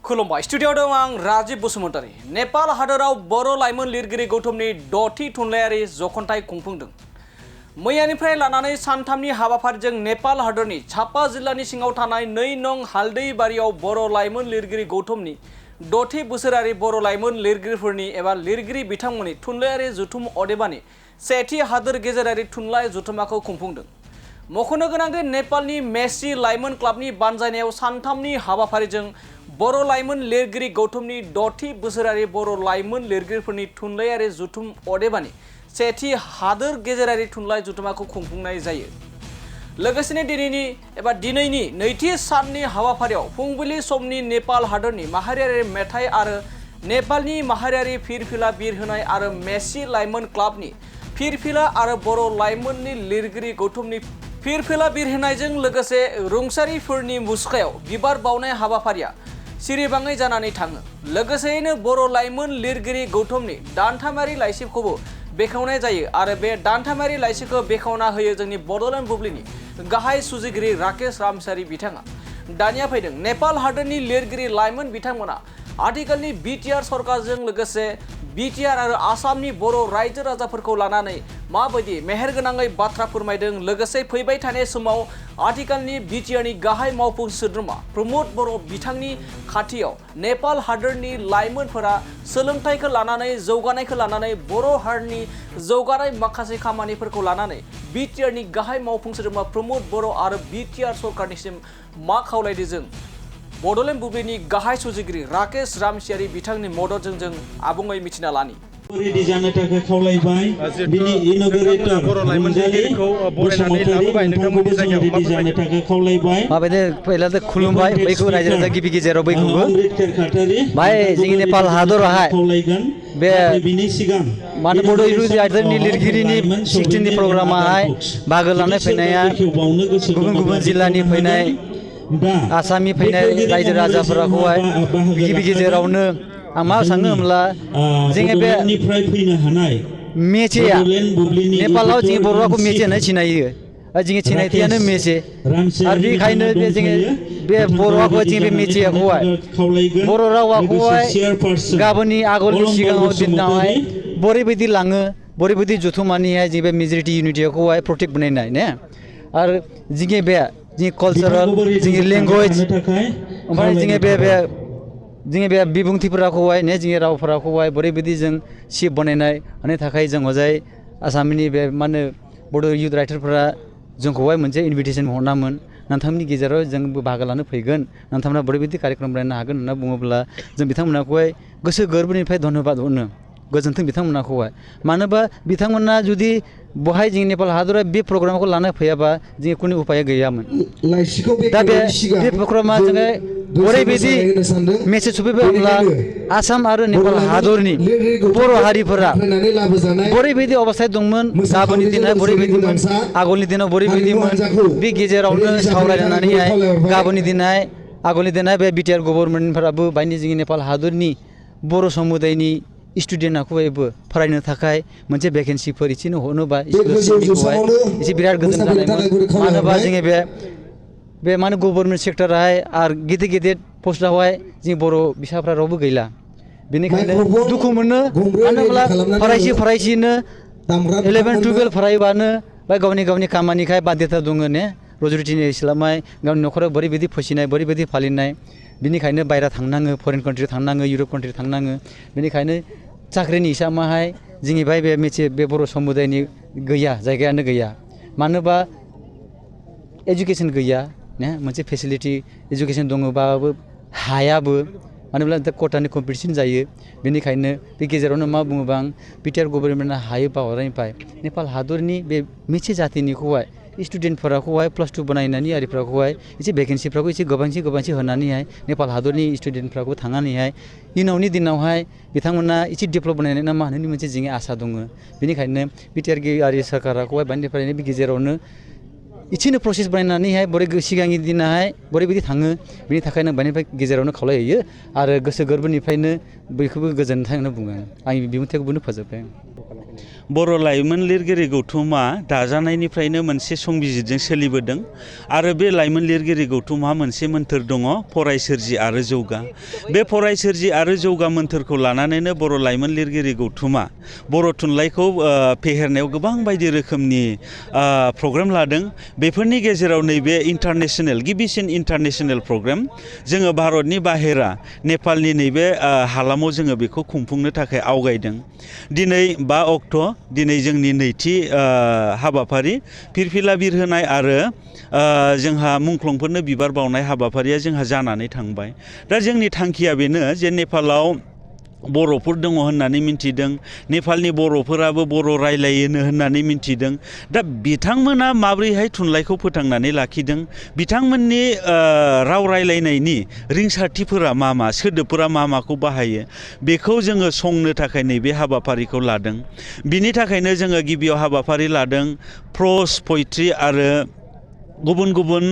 खुलुमबाय स्टुडिअ दं आं राजीव बसुमतारी। नेपाल हादोराव बर' लाइमोन लिरगिरि गौतमनि 6थि थुनलाइयारि जख'न्थाइ खुंफुंदों। मैयानिफ्राय लानानै सानथामनि हाबाफारिजों नेपाल हादोरनि झापा जिल्लानि सिङाव थानाय 2 नं हालदैबारियाव बर' लाइमोन लिरगिरि गौतमनि 6थि बोसोरारि बर' लाइमोन लिरगिरिफोरनि एबा लिरगिरि बिथांमोननि थुनलाइयारि जथुम अदेबानि 1थि हादोर गेजेरारि थुनलाइ जथुमाखौ खुंफुंदों। मख'नो गोनांदि नेपालनि मेसि लाइमोन क्लाबनि बानजायनायाव सानथामनि हाबाफारिजों बर' लाइमोन लिरगिरि गौतमनि 6थि बोसोरारि बर' लाइमोन लिरगिरिफोरनि थुनलाइयारि जथुम अदेबानि 1थि हादोर गेजेरारि थुनलाइ जथुमाखौ खुंफुंनाय जायो। लोगोसेनो दिनैनि नैथि साननि हाबाफारियाव फुंबिलि समनि नेपाल हादोरनि माहारियारि मेथाइ आरो नेपालनि माहारियारि फिरफिला बिरहोनाय आरो मेसि लाइमोन क्लाबनि फिरफिला आरो बर' लाइमोननि लिरगिरि गौतमनि फिरफिला बिरहोनायजों लोगोसे रुंसारिफोरनि मुसुखायाव बिबार बावनाय हाबाफारिया सिरिबाङै जानानै थाङो। लोगोसेयैनो बर' लाइमोन लिरगिरि गौतमनि दानथामारि लाइसिखौबो बेखेवनाय जायो आरो बे दानथामारि लाइसिखौ बेखेवना होयो जोंनि बड'लेण्ड बुब्लिनि गाहाय सुजुगिरि राकेश रामसारि बिथाङा। दानिया फैदों नेपाल हादोरनि लिरगिरि लाइमोन बिथांमोना आथिखालनि बिटिआर सरकारजों लोगोसे बिटिआर आरो आसामनि बर' रायजो राजाफोरखौ लानानै माबायदि मेहेरगोनाङै बाथ्रा फोरमायदों। लोगोसे फैबाय थानाय समाव आथिखालनि बिटिआरनि गाहाय मावफुं सोद्रोमा प्रमोद बर' बिथांनि खाथियाव नेपाल हादोरनि लाइमोनफोरा सोलोंथाइखौ लानानै जौगानायखौ लानानै बर' हारिनि जौगानाय माखासे खामानिफोरखौ लानानै बिटिआरनि गाहाय मावफुं सोद्रोमा प्रमोद बर' आरो बिटिआर सरकारनिसिम मा खावलायदों जों बड'लेण्ड बुब्लिनि गाहाय सुजुगिरि राकेश रामसियारि बिथांनि मददजों जों आबुङै मिथिना लानि। रेडि जानो थाखाय खावलायबाय बिनि इनोगरेटर रंजालिखौ बरायनानै लाबोबाय नोंथांमोननि जायगायाव रेडि जानो थाखाय खावलायबाय माबायदि पहिलाथ' खुलुमबाय बैखौ रायजो राजा गिबि गेजेराव बैखौबो भाई जोंनि नेपाल हादरावहाय बे बिनि सिगां मानो बड' इलुजि आयदानि लिरगिरिनि 16 प्रग्रामाहाय बाहागो लानो फैनाया गुबुन जिल्लानि फैनाय आसामनि फैनाय रायजो राजाफोराखौहाय गिबि गेजेरावनो आं मा सानो होमब्ला जोङो बे मेचेया नेपालाव जों बर' रावखौ मेचे होनना सिनायो जोंनि सिनायथियानो मेचे आरो बेखायनो बे जोङो बे बर' रावखौ जों बे मेचेयाखौहाय बर' रावाखौहाय गाबोननि आगोलनि सिगाङाव दिनावहाय बोरैबायदि लाङो बोरैबायदि जथुमानिहाय जों बे मेजरिटि इउनिटिखौहाय प्रटेक्ट बानायनाय ने आरो जोंनि बे जोंनि कालचारेल जोंनि लेंगुवेज ओमफ्राय जोंनि बे बिबुंथिफोरखौहाय ने जोंनि रावफोरखौहाय बोरैबायदि जों सिप बानायनाय होनो थाखाय जों हजाय आसामनि बे मा होनो बड' इयुथ राइटारफोरा जोंखौहाय मोनसे इनभिटेसन हरनामोन नोंथांमोननि गेजेराव जोंबो बाहागो लानो फैगोन नोंथांमोना बोरैबायदि कार्यक्रम बानायनो हागोन होनना बुङोब्ला जों बिथांमोनखौहाय गोसो गोरबोनिफ्राय धन्यबाद होनो गोजोन्थों बिथांमोनखौहाय मानोबा बिथांमोना जुदि बहाय जोंनि नेपाल हादरा बे प्रग्रामखौ लानो फैयाबा जोंनि खुनु उपाय गैयामोन दा बे प्रग्रामा जोङो ओरैबायदि मेसेज सफैबाय होमब्ला आसाम आरो नेपाल हादरनि बर' हारिफोरा बोरैबायदि अबस्थायाव दंमोन गाबोननि दिनाव बोरैबायदिमोन आगोलनि दिनाव बोरैबायदिमोन बे गेजेरावनो सावरायनानैहाय गाबोननि दिनाव बे बिटिआर गभर्नमेन्टफोराबो बायदि जोंनि नेपाल हादरनि बर' समुदायनि स्टुडेन्टखौबो फरायनो थाखाय मोनसे भेकेन्सिफोर एसेनो हरनोबा स्कलारशिपनिखौहाय एसे बिराद गोजोन जानायमोन मानो होनोबा जोङो बे माने गभर्नमेन्ट सेक्टरावहाय आरो गिदिर पस्टआवहाय जोंनि बर' फिसाफ्रा रावबो गैला बेनिखायनो दुखु मोनो मानो होनब्ला फरायसिनो 11-12 फरायबानो बा गावनि खामानिखाय बाध्यता दङ ने रजुरिटिनि इस्लामाय गावनि न'खराव बोरैबायदि फसिनाय बोरैबायदि फालिनाय बेनिखायनो बायह्रा थांनाङो फरेन कान्ट्रि थांनाङो इउरप कान्ट्रि थांनाङो बेनिखायनो साख्रिनि हिसाबावहाय जोंनि बे बर' समुदायनि गैया जायगायानो गैया मानोबा एजुकेसन गैया ने मोनसे फेसिलिटि एजुकेसन दङबाबो हायाबो मानो होनब्ला कटानि कम्पिटिसन जायो बेनिखायनो बे गेजेरावनो मा बुङोबा आं बिटिआर गभर्नमेन्टआ हायोबा हरनायनिफ्राय नेपाल हादरनि बे मोनसे जातिनिखौहाय स्टुडेन्टफोराखौहाय +2 बानायनायनि आरिफोरखौहाय एसे भेकेन्सिफोरखौ एसे गोबांसि होनानैहाय नेपाल हादरनि स्टुडेन्टफोरखौ थांनानैहाय इयुननि दिनावहाय बिथांमोना एसे डेभेलप बानायनाय ना मा होननायनि मोनसे जोंनि आसा दङ बेनिखायनो बिटिआर आरि सरकाराखौहाय बायनिफ्रायनो बे गेजेरावनो एसेनो प्रसेस बानायनानैहाय बोरै सिगांनि दिनावहाय बोरैबायदि थाङो बेनि थाखायनो बायनिफ्राय गेजेरावनो खावलायहैयो आरो गोसो गोरबोनिफ्रायनो बयखौबो गोजोनथों होनना बुङो आंनि बिबुंथिखौबो फोजोबबाय। बर' लाइमोन लिरगिरि गौथुमा दाजानायनिफ्रायनो मोनसे संबिजिरजों सोलिबोदों आरो बे लाइमोन लिरगिरि गौथुमहा मोनसे मोन्थोर दङ फराय सोरजि आरो जौगा। बे फराय सोरजि आरो जौगा मोन्थोरखौ लानानैनो बर' लाइमोन लिरगिरि गौथुमा बर' थुनलाइखौ फेहेरनायाव गोबां बायदि रोखोमनि प्रग्राम लादों। बेफोरनि गेजेराव नैबे इन्टारनेशनेल गिबिसिन इन्टारनेशनेल प्रग्राम जोङो भारतनि बाहेरा नेपालनि नैबे हालामाव जोङो बेखौ खुंफुंनो थाखाय आवगायदों। दिनै 5 अक्ट' दिनै जोंनि नैथि हाबाफारि फिरफिला बिरहोनाय आरो जोंहा मुंख्लंफोरनो बिबार बावनाय हाबाफारिया जोंहा जानानै थांबाय। दा जोंनि थांखिया बेनो जे नेपालाव बर'फोर दङ होननानै मिन्थिदों, नेपालनि बर'फोराबो बर' रायलायोनो होननानै मिन्थिदों। दा बिथांमोना माबोरैहाय थुनलाइखौ फोथांनानै लाखिदों, बिथांमोननि राव रायलायनायनि रिंसारथिफोरा मा मा, सोदोबफोरा मा माखौ बाहायो, बेखौ जोङो संनो थाखाय नैबे हाबाफारिखौ लादों। बिनि थाखायनो जोङो गिबियाव हाबाफारि लादों प्रस, पयट्रि आरो गुबुन गुबुन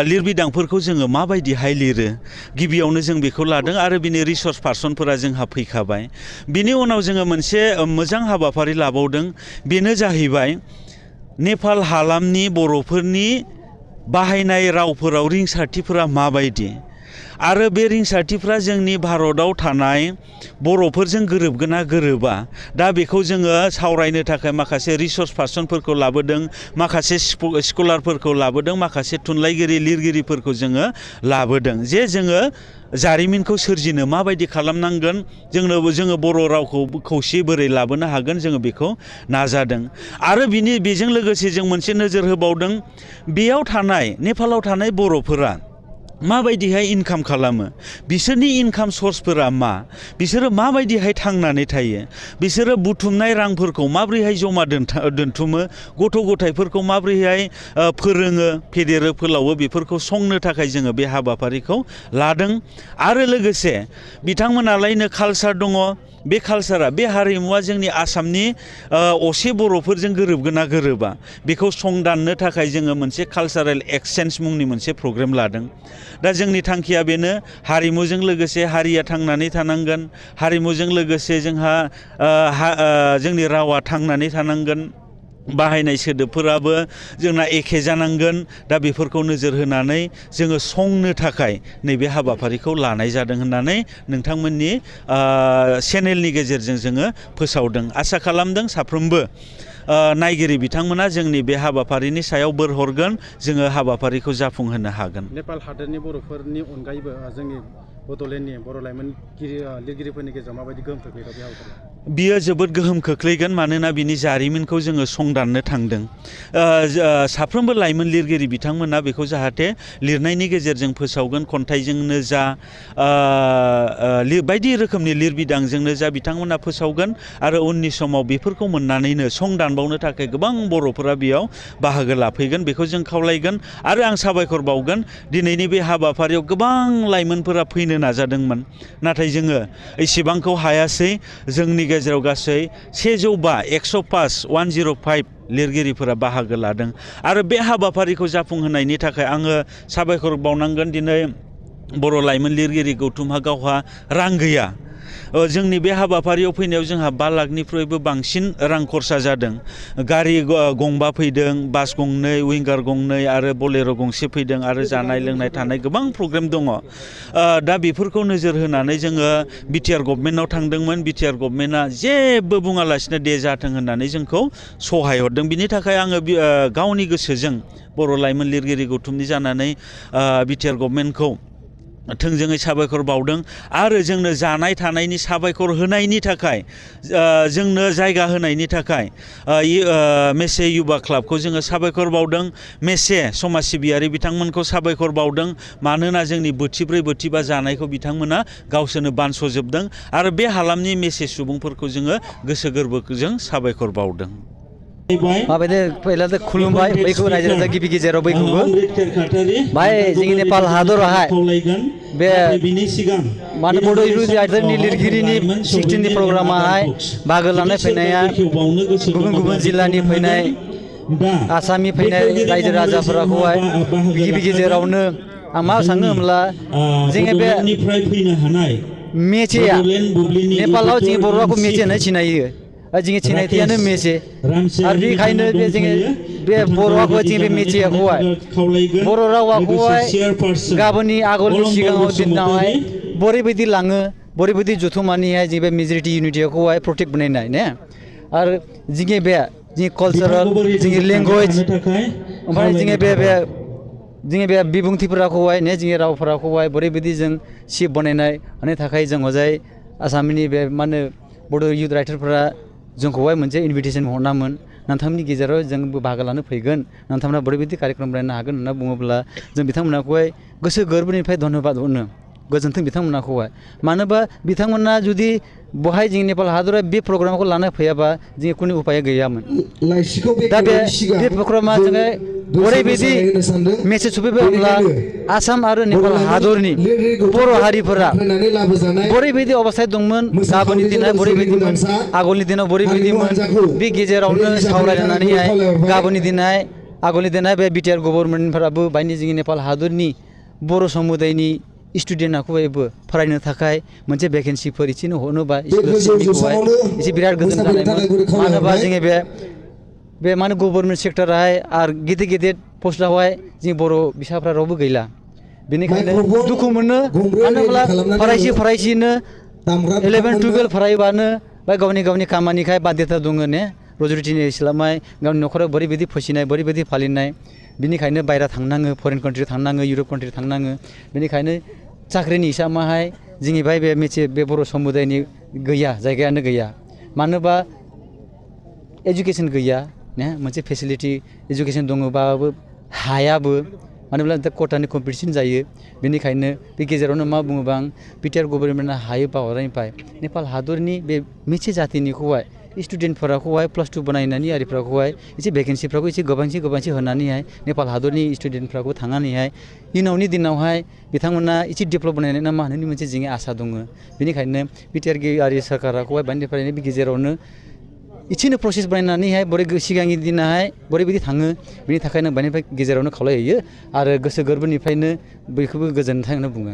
लिरबिदांफोरखौ जोङो माबायदिहाय लिरो, गिबियावनो जों बेखौ लादों आरो बिनि रिसर्स पार्सनफोरा जोंहा फैखाबाय। बिनि उनाव जोङो मोनसे मोजां हाबाफारि लाबावदों, बेनो जाहैबाय नेपाल हालामनि बर'फोरनि बाहायनाय रावफोराव रिंसारथिफोरा माबायदि आरो बे रिंसारथिफ्रा जोंनि भारताव थानाय बर'फोरजों गोरोबगोन ना गोरोबा। दा बेखौ जोङो सावरायनो थाखाय माखासे रिसर्स पार्सनफोरखौ लाबोदों, माखासे स्कलारफोरखौ लाबोदों, माखासे थुनलाइगिरि लिरगिरिफोरखौ जोङो लाबोदों जे जोङो जारिमिनखौ सोरजिनो माबायदि खालामनांगोन, जोङो बर' रावखौ खौसेयै बोरै लाबोनो हागोन, जोङो बेखौ नाजादों। आरो बेजों लोगोसे जों मोनसे नोजोर होबावदों, बेयाव थानाय नेपालाव थानाय बर'फोरा माबायदिहाय इनकाम खालामो, बिसोरनि इनकाम सर्सफोरा मा, बिसोरो माबायदिहाय थांनानै थायो, बिसोरो बुथुमनाय रांफोरखौ माबोरैहाय जमा दोनथुमो, गथ' गथायफोरखौ माबोरैहाय फोरोङो, फेदेरो फोलावो, बेफोरखौ संनो थाखाय जोङो बे हाबाफारिखौ लादों। आरो लोगोसे बिथांमोनालायनो कालसार दङ, बे कालसारा, बे हारिमुवा जोंनि आसामनि असे बर'फोरजों गोरोबगोन ना गोरोबा, बेखौ संदाननो थाखाय जोङो मोनसे कालसारेल एक्सचेन्ज मुंनि मोनसे प्रग्राम लादों। दा जोंनि थांखिया बेनो, हारिमुजों लोगोसे हारिया थांनानै थानांगोन, हारिमुजों लोगोसे जोंहा जोंनि रावा थांनानै थानांगोन, बाहायनाय सोदोबफोराबो जोंना एखे जानांगोन। दा बेफोरखौ नोजोर होनानै जोङो संनो थाखाय नैबे हाबाफारिखौ लानाय जादों होननानै नोंथांमोननि चेनेलनि गेजेरजों जोङो फोसावदों। आसा खालामदों साफ्रोमबो नायगिरि बिथांमोना जोंनि बे हाबाफारिनि सायाव बोर हरगोन, जोङो हाबाफारिखौ जाफुंहोनो हागोन। नेपाल हादोरनि बर'फोरनि अनगायैबो जोंनि बड'लेण्डनि बर' लाइमोन लिरगिरिफोरनि गेजेराव माबायदि गोहोम खोख्लैदों बे हाबाफारिया? बियो जोबोद गोहोम खोख्लैगोन, मानोना बिनि जारिमिनखौ जोङो संदाननो थांदों। साफ्रोमबो लाइमोन लिरगिरि बिथांमोना बेखौ जाहाथे लिरनायनि गेजेरजों फोसावगोन, खन्थाइजोंनो जा बायदि रोखोमनि लिरबिदांजोंनो जा बिथांमोना फोसावगोन आरो उननि समाव बेफोरखौ मोननानैनो संदानबावनो थाखाय गोबां बर'फोरा बेयाव बाहागो लाफैगोन, बेखौ जों खावलायगोन। आरो आं साबायखर बावगोन, दिनैनि बे हाबाफारियाव गोबां लाइमोनफोरा फैनो नाजादोंमोन, नाथाय जोङो एसेबांखौ हायासै। जोंनि गेजेराव गासै 105 लिरगिरिफोरा बाहागो लादों आरो बे हाबाफारिखौ जाफुंहोनायनि थाखाय आङो साबायखर बावनांगोन। दिनै बर' लाइमोन लिरगिरि गौथुमहा गावहा रां गैया। जोंनि बे हाबाफारियाव फैनायाव जोंहा 5 लाखनिफ्रायबो बांसिन रां खरसा जादों। गारि गंबा फैदों, बास गंनै, विंगार गंनै आरो बलेर' गंसे फैदों आरो जानाय लोंनाय थानाय गोबां प्रग्राम दङ। दा बेफोरखौ नोजोर होनानै जोङो बिटिआर गभर्नमेन्टआव थांदोंमोन। बिटिआर गभर्नमेन्टआ जेबो बुङालासिनो दे जाथों होननानै जोंखौ सहाय हरदों। बिनि थाखाय आङो गावनि गोसोजों बर' लाइमोन लिरगिरि गौथुमनि जानानै बिटिआर गभर्नमेन्टखौ थोंजोङै साबायखर बावदों आरो जोंनो जानाय थानायनि साबायखर होनायनि थाखाय, जोंनो जायगा होनायनि थाखाय मेसे युवा क्लाबखौ जोङो साबायखर बावदों। मेसे समाज सिबियारि बिथांमोनखौ साबायखर बावदों, मानोना जोंनि बोथिब्रै बोथिबा जानायखौ बिथांमोना गावसोरनो बानस'जोबदों आरो बे हालामनि मेसे सुबुंफोरखौ जोङो गोसो गोरबोजों साबायखर बावदों। माबायदि पहिला खुलुमबाय बैखौ रायजो राजा गिबि गेजेराव बैखौबो बाय जोंनि नेपाल हादरावहाय बे मानो बड' इउनिटि आयदानि लिरगिरिनि 16 प्रग्रामाहाय बाहागो लानाय फैनाया गुबुन गुबुन जिल्लानि फैनाय आसामनि फैनाय रायजो राजाफोराखौहाय गिबि गेजेरावनो आं मा सानो होमब्ला जोङो बे मेचेया नेपालाव जोंनि बर' रावखौ मेचे होननानै सिनायो। जोंनि सिनायथियानो मेचे आरो बेनिखायनो बे जोङो बे बर' रावखौ जों बे मिथियाखौहाय बर' रावाखौहाय गाबोननि आगोलनि सिगाङाव दिनावहाय बोरैबायदि लाङो बोरैबायदि जथुमानिहाय जों बे मेजरिटि इउनिटिखौहाय प्रटेक्ट बानायनाय ने आरो जोंनि बे जोंनि कालचारेल जोंनि लेंगुवेज ओमफ्राय जोंनि बे बिबुंथिफोरखौहाय ने जोंनि रावफोरखौहाय बोरैबायदि जों सिप बानायनाय माने थाखाय जों हजाय आसामनि बे मा होनो बड' इयुथ राइटारफोरा जोंखौहाय मोनसे इनभिटेसन हरनामोन नोंथांमोननि गेजेराव जोंबो बाहागो लानो फैगोन नोंथांमोना बोरैबायदि कार्यक्रम बानायनो हागोन होनना बुङोब्ला जों बिथांमोनखौहाय गोसो गोरबोनिफ्राय धन्यबाद होनो गोजोन्थों बिथांमोनखौहाय मानोबा बिथांमोना जुदि बहाय जोंनि नेपाल हादरा बे प्रग्रामखौ लानो फैयाबा जोंनि खुनु उपाय गैयामोन दा बे प्रग्रामा जोङो ओरैबायदि मेसेज सफैबायब्ला आसाम आरो नेपाल हादरनि बर' हारिफोरा बोरैबायदि अबस्थायाव दंमोन गाबोननि दिनाव बोरैबायदिमोन आगोलनि दिनाव बोरैबायदिमोन बे गेजेरावनो सावरायनानैहाय गाबोननि दिनाव बे बिटिआर गभर्नमेन्टफोराबो बायनि जोंनि नेपाल हादरनि बर' समुदायनि स्टुडेन्टखौबो फरायनो थाखाय मोनसे भेकेन्सिफोर एसेनो हरनोबा स्कलारशिपनिखौहाय एसे बिराद गोजोन जानायमोन मानो होनोबा जोङो बे मा होनो गभर्नमेन्ट सेक्टरावहाय आरो गिदिर गिदिर पस्टआवहाय जोंनि बर' बिसाफ्रा रावबो गैला बेनिखायनो दुखु मोनो मानो होनब्ला फरायसिनो 11-12 फरायबानो बा गावनि खामानिखाय बाध्यता दङ ने रजरिटिनि इस्लामाय गावनि न'खराव बोरैबायदि फसिनाय बोरैबायदि फालिनाय बेनिखायनो बायह्रा थांनाङो फरेन कान्ट्रि थांनाङो इउरप कान्ट्रि थांनाङो बेनिखायनो साख्रिनि हिसाबावहाय जोंनि बे बर' समुदायनि गैया जायगायानो गैया मानोबा एजुकेसन गैया ने मोनसे फेसिलिटि एजुकेसन दङबाबो हायाबो मानो होनब्ला दा कटानि कम्पिटिसन जायो बेनिखायनो बे गेजेरावनो मा बुङोबा आं बिटिआर गभर्नमेन्टआ हायोबा हरनायनिफ्राय नेपाल हादरनि बे मोनसे जातिनिखौहाय स्टुडेन्टफोरखौहाय +2 बानायनायनि आरिफोरखौहाय एसे भेकेन्सिफोरखौ एसे गोबांसि होनानैहाय नेपाल हादरनि स्टुडेन्टफोरखौ थांनानैहाय इयुनावनि दिनावहाय बिथांमोना एसे डेभेलप बानायनाय ना मा होननानै मोनसे जोंनि आसा दङ बेनिखायनो बिटिआर आरि सरकाराखौहाय बायनिफ्रायनो बे गेजेरावनो इसेनो प्रसेस बानायनानैहाय बोरै सिगांनि दिनावहाय बोरैबायदि थाङो बेनि थाखायनो बायनिफ्राय गेजेरावनो खावलायहैयो आरो गोसो गोरबोनिफ्रायनो बयखौबो गोजोनथों होनना बुङो